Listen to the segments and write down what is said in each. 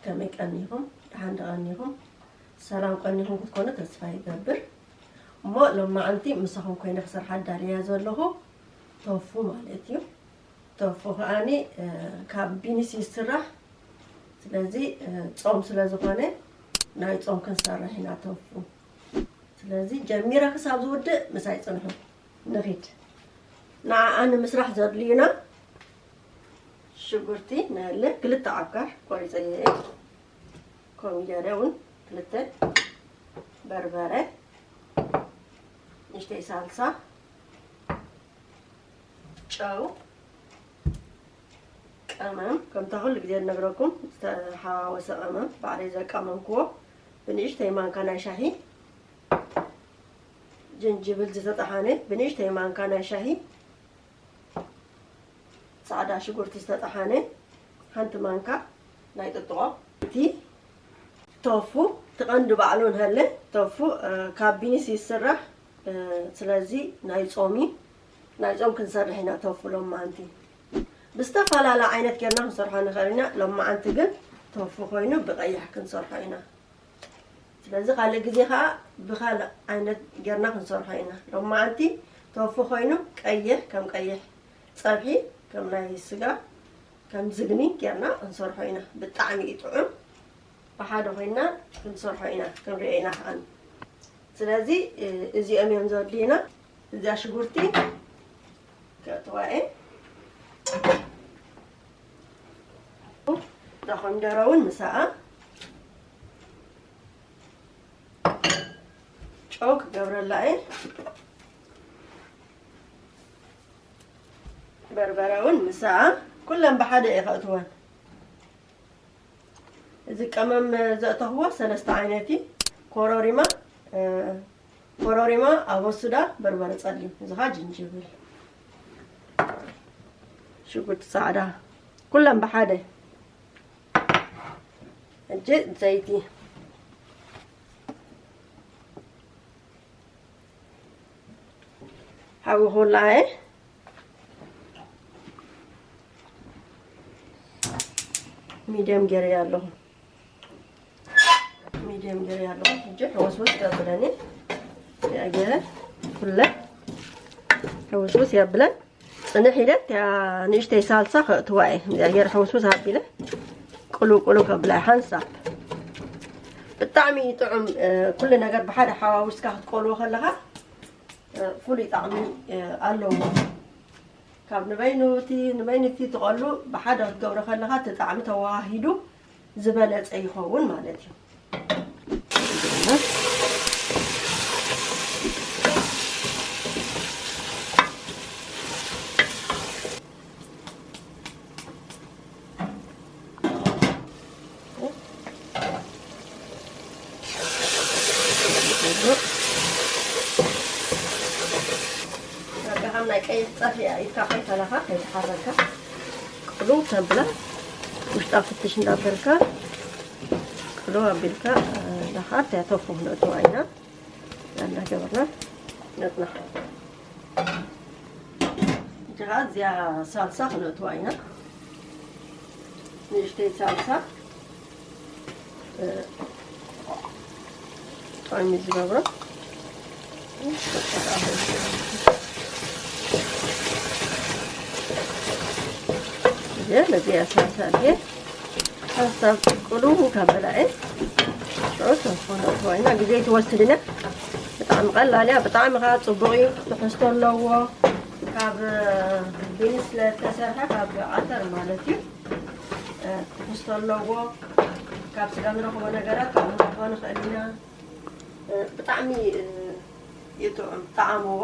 ከመይ ቀኒኹም? ደሓን ዶ ቀኒኹም? ሰላም ቀኒኹም ክትኮኑ ተስፋ ይገብር። እሞ ሎማዓንቲ ምሳኹም ኮይነ ክሰርሓ ኣዳልያ ዘለኹ ቶፉ ማለት እዩ። ቶፉ ከዓኒ፣ እ፣ ካብ ቢንስ ይስራሕ። ስለዚ፣ እ፣ ጾም ስለ ዝኾነ ናይ ጾም ክንሰርሕ ኢና ቶፉ። ስለዚ ጀሚረ ክሳብ ዝውድእ ምሳይ ጽንሑ። ንኺድ። ንዓኣ ንምስራሕ ዘድልዩና ሽጉርቲ ንህሊ ክልተ ዓካር ቆሪጸ እየ። ኮሚደረ እውን ክልተ፣ በርበረ፣ ንእሽተይ ሳልሳ፣ ጨው፣ ቀመም፣ ከምታ ኩሉ ግዜ ዝነግረኩም ዝተሓዋወሰ ቀመም ባዕለይ ዘቃመምክዎ ብንእሽተይ ማንካ ናይ ሻሂ፣ ጅንጅብል ዝተጠሓነ ብንእሽተይ ማንካ ናይ ሻሂ፣ ጻዕዳ ሽጉርቲ ዝተጠሓነ ሓንቲ ማንካ ናይ ጥጥቖ። እቲ ቶፉ ትቐንዲ ባዕሉ ንሀለ ቶፉ፣ እ፣ ካብ ቢንስ ይስራሕ። እ፣ ስለዚ ናይ ጾም እዩ። ናይ ጾም ክንሰርሕ ኢና ቶፉ ሎማዓንቲ። ብዝተፈላለየ ዓይነት ጌርና ክንሰርሖ ንኽእል ኢና። ሎማዓንቲ ግን ቶፉ ኮይኑ ብቐይሕ ክንሰርሖ ኢና። ስለዚ ካልእ ግዜ ኸዓ ብኻልእ ዓይነት ጌርና ክንሰርሖ ኢና። ሎማዓንቲ ቶፉ ኮይኑ ቀይሕ፣ ከም ቀይሕ ጸብሒ፣ ከም ናይ ስጋ፣ ከም ዝግኒ ጌርና ክንሰርሖ ኢና። ብጣዕሚ እዩ ጥዑም። ብሓደ ኮይና ክንሰርሖ ኢና፣ ክንሪኦ ኢና ከዓኒ። ስለዚ፣ እ፣ እዚኦም እዮም ዘድልዩና። እዚኣ ሽጉርቲ ከእትዋ እየ። እዛ ኮሚደረ እውን ምሳኣ ጨው ክገብረላ እየ። በርበረ እውን ምሳኣ ኩለን ብሓደ እየ ከእትወን። እዚ ቀመም ዘእተኽዎ ሰለስተ ዓይነት እዩ። ኮረሪማ፣ እ፣ ኮረሪማ፣ ኣቦስዳ፣ በርበረ ጸሊም። እዚ ኸኣ ጅንጅብል፣ ሽጉርቲ ጻዕዳ፣ ኩለን ብሓደ። ሕጂ ዘይቲ ሓዊ ክውልዓ እየ። ሚድየም ገይረያ ኣለኹ። ሚድየም ገይረያ ኣለኹ። ሕጂ ሕውስውስ ከብለኒ። እዚኣ ገይረ ኩለ ሕውስውስ የብለን። ጽንሕ ኢለ እቲኣ ንእሽተይ ሳልሳ ከእትዋ እየ። እዚኣ ገይረ ሕውስውስ ኣቢለ ቅሉ ቅሉ ከብላ እየ ሓንሳብ። ብጣዕሚ እዩ ጥዑም፣ እ፣ ኩሉ ነገር ብሓደ ሓዋዊስካ ክትቆልዎ ከለኻ፣ እ፣ ፍሉይ ጣዕሚ፣ እ፣ ኣለዎ። ካብ ንበይኑ እቲ፣ ንበይኑ እቲ ትቐሉ ብሓደ ክትገብሮ ከለኻ እቲ ጣዕሚ ተወሃሂዱ ዝበለጸ ይኸውን ማለት እዩ። በቃ ከም ናይ ቀይሕ ጸብሒ ኢድካ ከይፈለኻ ከይተሓረካ ቅሉ ተብላ ውሽጣ ፍትሽ እንዳበልካ ቅሉ ኣቢልካ፣ እ፣ ዳኻ ተያተፉ ነእትዋ ኢና። እንዳገበርና ነጽንሓ። ጅኻ እዚኣ ሳልሳ ክነእትዋ ኢና። ንእሽተይ ሳልሳ፣ እ፣ ጥዑም እዩ ዝገብሮ። እዚኣ ነዚኣ ሳልሳ እየ። ሓንሳብ ቅሉ ካብ በላዔ ሽዑ ተኾነ ኮይና ግዜ ትወስድ እያ። ብጣዕሚ ቀላል እያ፣ ብጣዕሚ ከዓ ጽቡቕ እዩ፣ ትሕዝቶ ኣለዎ። ካብ ቢንስ ስለ ዝተሰርሐ፣ ካብ ዓተር ማለት እዩ። ትሕዝቶ ኣለዎ። ካብ ስጋ ንረኽቦ ነገራት ካብኡ ንረኽቦ ንኽእል ኢና። ብጣዕሚ ይጥዑም፣ ጣዕምዎ።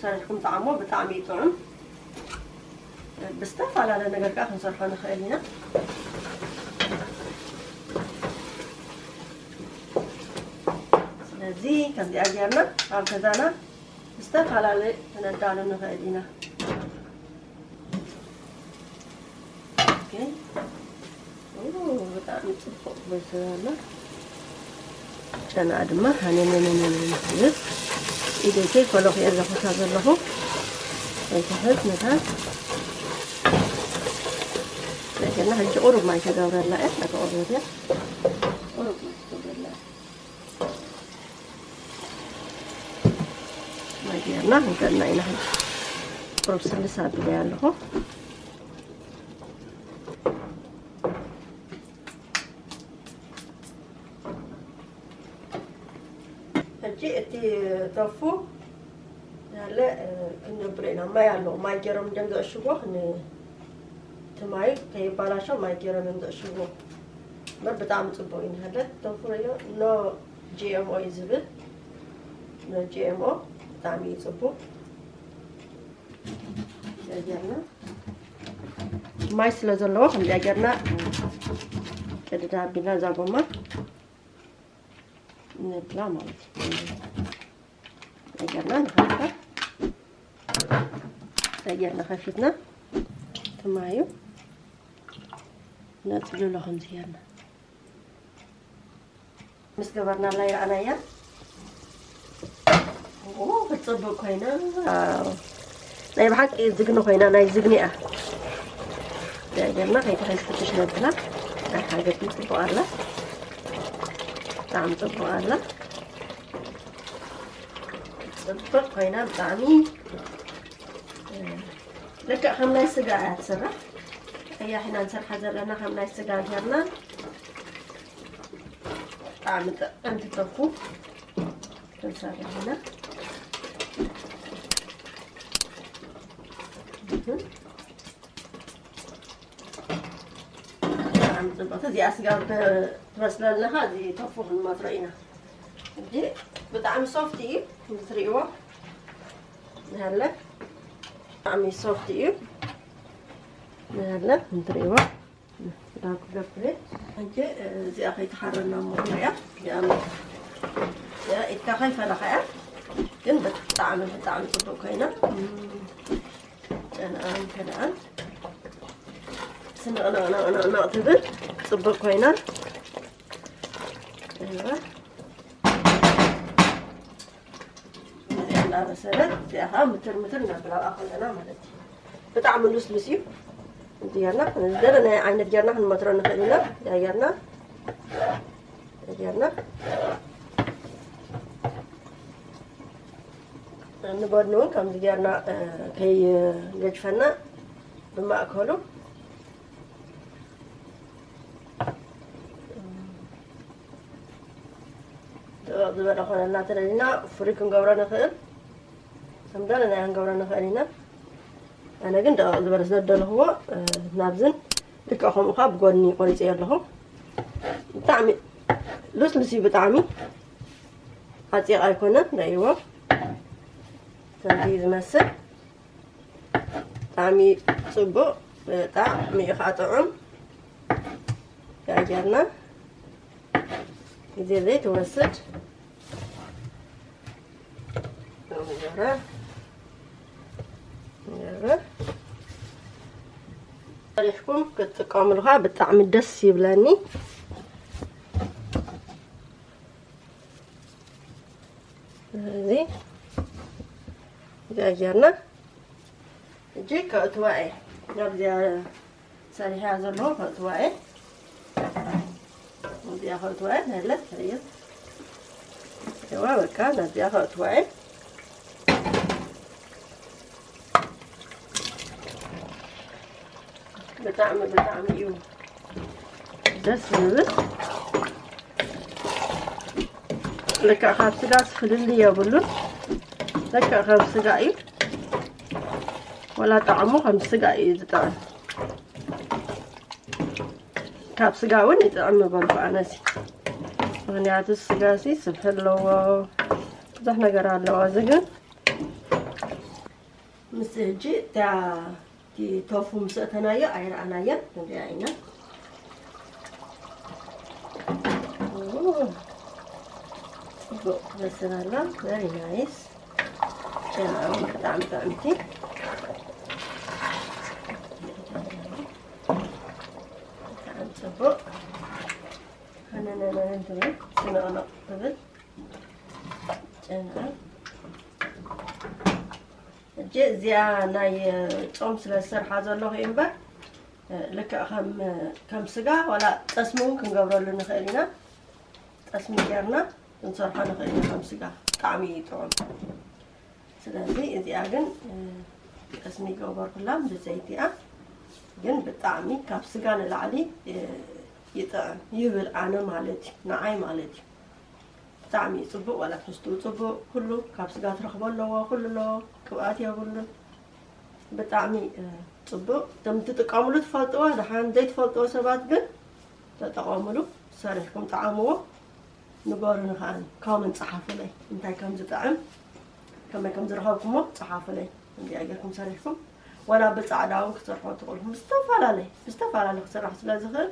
ሰሪሕኩም ጣዕሞ ብጣዕሚ ይጥዑም። ብዝተፈላለየ ነገር ከዓ ክንሰርሖ ንኽእል ኢና። ስለዚ ከምዚኣ ጌርና ኣብ ገዛና ዝተፈላለየ ክነዳሉ ንኽእል ኢና። ኦኬ። ኦ፣ ብጣዕሚ ጽቡቕ በሰለ። ጨና ድማ ሃነነነነ ዝብል ኢደይ ከይፈለኹ እየ ዘኹሳ ዘለኹ። ኣይትሕዝ ነታ ናይ ገና ሕጂ ቁሩብ ማይ ተገብረላ እያ፣ ተቆርበት እያ። ቁሩብ ማይ ተገብረላ እያ። ማይ ገይርና ክንከና ኢና ሕጂ። ቁሩብ ስልስ ኣቢለያ ኣለኹ። ሕጂ እቲ ቶፉ ያለ ክንገብሮ ኢና። ማይ ኣለዎ። ማይ ገይሮም እንደም ዘዕሽጎ ን-፣ እቲ ማይ ከይባላሾ ማይ ገይሮም እዮም ዘዕሽጎ። እምበር ብጣዕሚ ጽቡቅ እዩ። ንሃለ ቶፉ ረዮ ኖ ጂ ኤም ኦ እዩ ዝብል። ኖ ጂ ኤም ኦ ብጣዕሚ እዩ ጽቡቅ። ገርና ማይ ስለ ዘለዎ ከምዚኣ ገርና ቅድዳ ኣቢልና እዛ ጎማ ነብላ ማለት እዩ። ገርና ንኸፍታ ገርና ከፊትና ትማዩ ነጽልሎ ከምዚ ገርና ምስ ገበርናላ ይረኣናያ። ኦ፣ ክትጽብቅ ኮይና። ዋው። ናይ ብሓቂ ዝግኒ ኮይና፣ ናይ ዝግኒ እያ። ደገና ከይተኸል ክትሽ ነብላ። ናይ ሓገት ጽቡቅ ኣላ። ብጣዕሚ ጽቡቅ ኣላ። ጽብቅ ኮይና ብጣዕሚ። ልክዕ ከም ናይ ስጋ እያ ትስራሕ። ቀያሕ ኢና ንሰርሓ ዘለና ከም ናይ ስጋ ጌርና። ብጣዕሚ ጥዕምቲ ቶፉ ክንሰርሕ ኢና። እህ። ብጣዕሚ ጽብቕቲ። እዚኣ ስጋ ትበስለልና፣ እዚ ቶፉ ክንመትሮ ኢና። እንጂ ብጣዕሚ ሶፍት እዩ፣ ትርእይዎ። ንሃለ ብጣዕሚ ሶፍት እዩ። ንሃለ እንትርእይዎ። ዳኩ ገፍሬ። ሕጂ እዚኣ ከይተሓረና እሞ ንሪኣ። እዚኣ እዚኣ ኢድካ ከይፈለኻ እያ። ግን ብጣዕሚ፣ ብጣዕሚ ጽቡቅ ኮይና። ጨንኣን ከነኣን ስንቕንቕንቕንቕ ትብል ጽቡቅ ኮይና። እዋ። እዚኣ እንዳበሰለት፣ እዚኣ ከዓ ምትር ምትር እናበላልዓ ከለና ማለት እዩ። ብጣዕሚ ልስሉስ እዩ። እዚ ጌርና፣ ዝደለናዮ ዓይነት ጌርና ክንመትሮ ንኽእል ኢና። እዚኣ ጌርና፣ እዚኣ ጌርና። ንጎድኒ እውን ከምዚ ጌርና፣ እ፣ ከይገጅፈና ብማእከሉ ደቐቕ ዝበለ ኮነልና ተደሊና ፍሩይ ክንገብሮ ንኽእል። ከም ደለናዮ ክንገብሮ ንኽእል ኢና። ኣነ ግን ደቐቕ ዝበለ ስለ ዝደለኽዎ፣ እ፣ ናብዝን ልክዕ ከምኡ ኸዓ ብጎድኒ ቆሪፀዮ ኣለኹ። ብጣዕሚ ልስሉስ እዩ፣ ብጣዕሚ ዓፂቕ ኣይኮነን። ርእይዎ ከምዚ እዩ ዝመስል። ብጣዕሚ ጽቡቕ፣ ብጣዕሚ እዩ ከዓ ጥዑም። ጌርና ግዜ ዘይትወስድ። ገረ፣ ገረ። ሰሪሕኩም ክትጥቀምሉ ከዓ ብጣዕሚ ደስ ይብለኒ። እዚ እዚኣ ጌርና ሕጂ ከእትዋ እየ። ናብዚኣ ሰሪሐያ ዘለኹ ከእትዋ እየ። እዚኣ ከእትዋ እየ። ነለ ትርእዩ። እዋ በቃ ናብዚኣ ከእትዋ እየ። ብጣዕሚ፣ ብጣዕሚ እዩ ደስ ዝብል። ልክዕ ካብ ስጋ ፍልልይ የብሉን። ልክዕ ከም ስጋ እዩ። ወላ ጣዕሙ ከም ስጋ እዩ ዝጥዕም። ካብ ስጋ እውን ይጥዕም ምበልኩ ኣነሲ። ምኽንያቱ ስጋሲ ስብሒ ኣለዎ፣ ብዙሕ ነገር ኣለዎ። እዚ ግን ምስ ሕጂ እታ እቲ ቶፉ ምስ ኣእተናዮ ኣይረኣናዮን፣ ንሪኣ ኢና። ኦ፣ ጽቡቕ ትበስል ኣላ። Very nice። ጨና እውን ብጣዕሚ ጥዕምቲ። ብጣዕሚ ጽቡቕ። ሃነነነን ትብል፣ ስንቕንቕ ትብል። ጨና። ሕጂ እዚኣ ናይ ጾም ስለ ዝሰርሓ ዘለኹ እዩ እምበር፣ ልክዕ ከም ከም ስጋ ዋላ ጠስሚ እውን ክንገብረሉ ንኽእል ኢና። ጠስሚ ጌርና ክንሰርሖ ንኽእል ኢና ከም ስጋ። ብጣዕሚ እዩ ጥዑም። ስለዚ እዚኣ ግን ጠስሚ ይገበርኩላ ብዘይቲ እያ። ግን ብጣዕሚ ካብ ስጋ ንላዕሊ ይጥዕም ይብል ኣነ ማለት እዩ፣ ንዓይ ማለት እዩ። ብጣዕሚ እዩ ጽቡቕ፣ ዋላ ትሕዝትኡ ጽቡቕ፣ ኩሉ ካብ ስጋ ትረኽቦ ኣለዎ፣ ኩሉ ኣለዎ፣ ቅብኣት የብሉን። ብጣዕሚ ጽቡቕ። እቶም ትጥቀምሉ ትፈልጥዎ፣ ደሓን ዘይትፈልጥዎ ሰባት ግን ተጠቐምሉ፣ ሰሪሕኩም ጠዓምዎ። ንገሩኒ ከኣ ኮመንት ጸሓፉለይ እንታይ ከም ዝጥዕም፣ ከመይ ከም ዝረኸብኩሞ ጸሓፉለይ። እንዲኣ ጌርኩም ሰሪሕኩም ዋላ ብጻዕዳ እውን ክትሰርሖ ትኽእልኩም። ብዝተፈላለየ ብዝተፈላለየ ክስራሕ ስለ ዝኽእል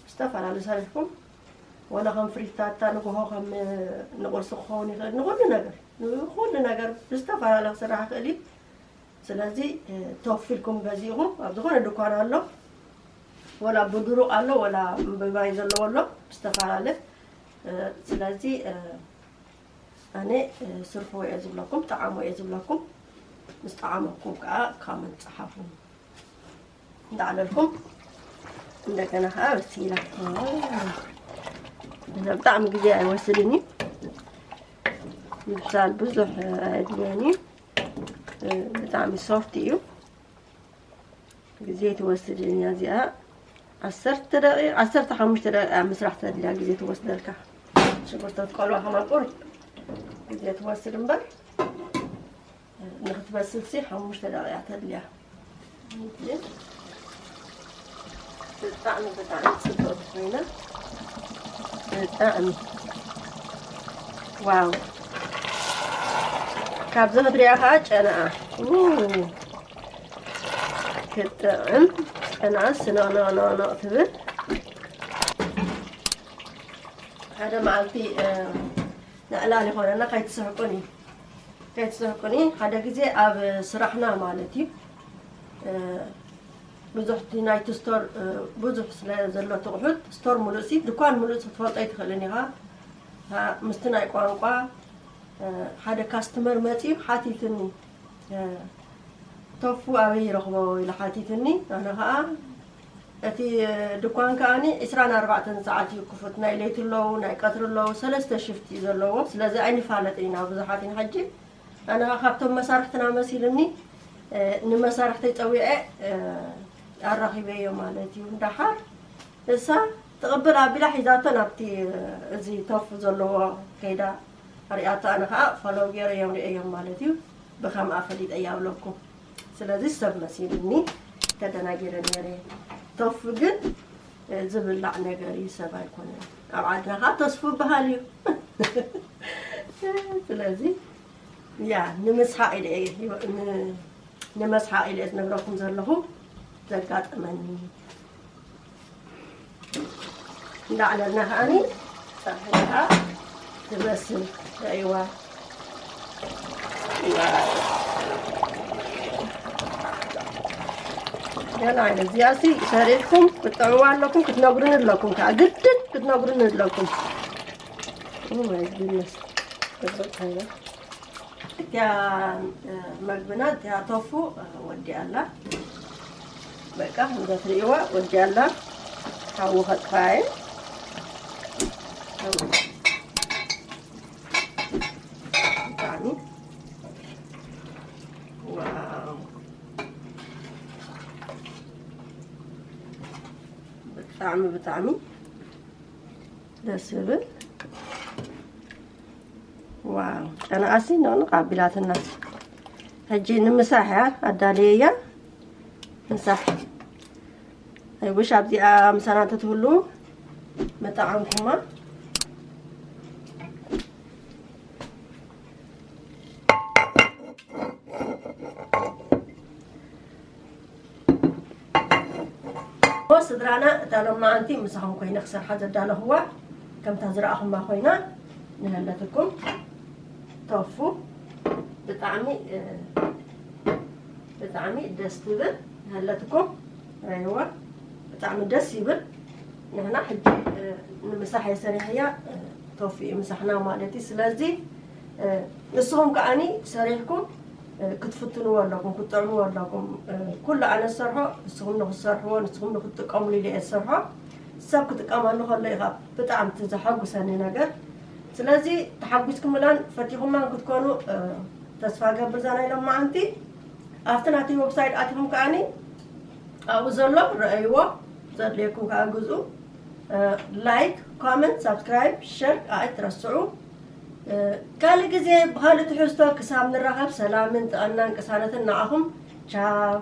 ብዝተፈላለየ ሰሪሕኩም ዋላ ከም ፍሪታታ ንግሆ ከም ንቁርሲ ክኸውን ይኽእል፣ ንኹሉ ነገር ንኹሉ ነገር ብዝተፈላለየ ክስራሕ ይኽእል እዩ። ስለዚ ቶፍ ኢልኩም ገዚእኹም ኣብ ዝኾነ ድኳን ኣሎ፣ ወላ ብድሩቕ ኣሎ፣ ወላ ብማይ ዘለዎ ኣሎ፣ ብዝተፈላለየ። ስለዚ ኣነ ስርሑ እየ ዝብለኩም፣ ጠዓሙ እየ ዝብለኩም። ምስ ጠዓመኩም ከዓ ካመንት ጸሓፉ እንዳዕለልኩም። እንደገና ከዓ በሲላ ብጣዕሚ ግዜ ኣይወስድን እዩ። ምብሳል ብዙሕ ኣየድልየን እዩ። ብጣዕሚ ሶፍት እዩ። ግዜ ትወስድ እያ እዚኣ። ዓሰርተ ደቂቕ፣ ዓሰርተ ሓሙሽተ ደቂቕ ምስራሕ ተድልያ ግዜ ትወስደልካ። ሽጉርቲ ትቆልዋ ከማን ቁሩብ ግዜ ትወስድ እምበር ንኽትበስል ሲ ሓሙሽተ ደቂቓ ተድልያ። ብጣዕሚ ብጣዕሚ ጽብቕቲ ኮይና ብጣዕሚ ዋው። ካብዚ ክትሪኣ ከዓ ጨናኣ ክትጥዕም ጨናኣ ስንቕንቕንቕንቕ ትብል። ሓደ መዓልቲ ንዕላል ይኾነና ከይትስሕቁኒ ከይትስሕቁኒ ሓደ ግዜ ኣብ ስራሕና ማለት እዩ ብዙሕ እቲ ናይቲ ስቶር ብዙሕ ስለ ዘሎ ትቑሑት ስቶር ሙሉእ ሲ ድኳን ሙሉእ ክትፈልጦ ኣይትኽእልን ኢኻ። ምስቲ ናይ ቋንቋ ሓደ ካስተመር መፂኡ ሓቲትኒ፣ ቶፉ ኣበይ ይረኽቦ ኢሉ ሓቲትኒ። ኣነ ከዓ እቲ ድኳን ከዓኒ ዕስራን ኣርባዕተን ሰዓት እዩ ክፉት። ናይ ለይቲ ኣለዉ፣ ናይ ቀትሪ ኣለዉ፣ ሰለስተ ሽፍት እዩ ዘለዎ። ስለዚ ኣይንፋለጥ ኢና ብዙሓት ኢና ሕጂ። ኣነ ከዓ ካብቶም መሳርሕትና መሲልኒ ንመሳርሕተይ ፀዊዐ ኣራኺበዮ ማለት እዩ። እንዳሓር እሳ ትቕብል ኣቢላ ሒዛቶ ናብቲ እዚ ቶፉ ዘለዎ ከይዳ ኣሪኣቶ። ኣነ ከዓ ፎሎው ገይረ እዮም ሪአዮም ማለት እዩ። ብኸምኣ ፈሊጠ እያ ብለኩም። ስለዚ ሰብ መሲልኒ ተደናጊረ ነይረ። ቶፉ ግን ዝብላዕ ነገር እዩ፣ ሰብ ኣይኮነን። ኣብ ዓድና ከዓ ተስፉ ይበሃል እዩ። ስለዚ ያ ንምስሓቕ ኢለ እየ፣ ን- ንመስሓቕ ኢለ እየ ዝነግረኩም ዘለኹ ዘጋጠመኒ። እንዳዕለልና ከዓኒ ፀብሒ ከዓ ትበስል ርእይዋ። ገና ዓይነት እዚኣሲ ሰሪሕኩም ክትጥዕምዋ ኣለኩም፣ ክትነግሩኒ ኣለኩም፣ ከዓ ግድን ክትነግሩኒ ኣለኩም። Oh my goodness። እቲኣ መግብና እቲኣ ቶፉ ወዲኣላ። በቃ ከምዛ ትርእይዋ ወዲኣላ። ሓዊ ከጥፋየ ብጣዕሚ ዋው። ብጣዕሚ ብጣዕሚ ደስ ዝብል። ዋው፣ ጨናኣሲ ንቕንቕ ኣቢላትና። ሕጂ ንምሳሕ እያ ኣዳልየያ። ምሳሕ። I wish ኣብዚኣ ምሳና እንተትህሉ ምጠዓምኩማ። ስድራና እታ ሎማዓንቲ ምሳኹም ኮይነ ክሰርሓ ዘዳለኹዋ ከምታ ዝረኣኹማ ኮይና ንሃለትኩም ቶፉ ብጣዕሚ ብጣዕሚ ደስ ትብል ንሃለትኩም ረይዋ ብጣዕሚ ደስ ይብል። ንሕና ሕጂ ንምሳሕ የሰሪሕያ ቶፉ እዩ ምሳሕና ማለት እዩ። ስለዚ ንስኹም ከዓኒ ሰሪሕኩም ክትፍትንዎ ኣለኩም ክትጥዕምዎ ኣለኩም። ኩሉ ኣነ ዝሰርሖ ንስኹም ንክትሰርሕዎ ንስኹም ንክትጥቀምሉ ኢለ እየ ዝሰርሖ። ሰብ ክጥቀመሉ ከሎ ኢኻ ብጣዕሚ እቲ ዘሐጉሰኒ ነገር። ስለዚ ተሓጒስኩምላን ፈቲኹማን ክትኮኑ ተስፋ ገብር። እዛ ናይ ሎማዓንቲ ኣብቲ ናተይ ዌብሳይት ኣቲኹም ከዓኒ ኣብኡ ዘሎ ረኣይዎ። ዘድልየኩም ከዓ ግዝኡ። ላይክ፣ ኮመንት፣ ሳብስክራይብ፣ ሸር ኣይትረስዑ። ካልእ ግዜ ብኻልእ ትሕዝቶ ክሳብ ንራኸብ ሰላምን ጥዕናን ቅሳነትን ንዓኹም። ቻው።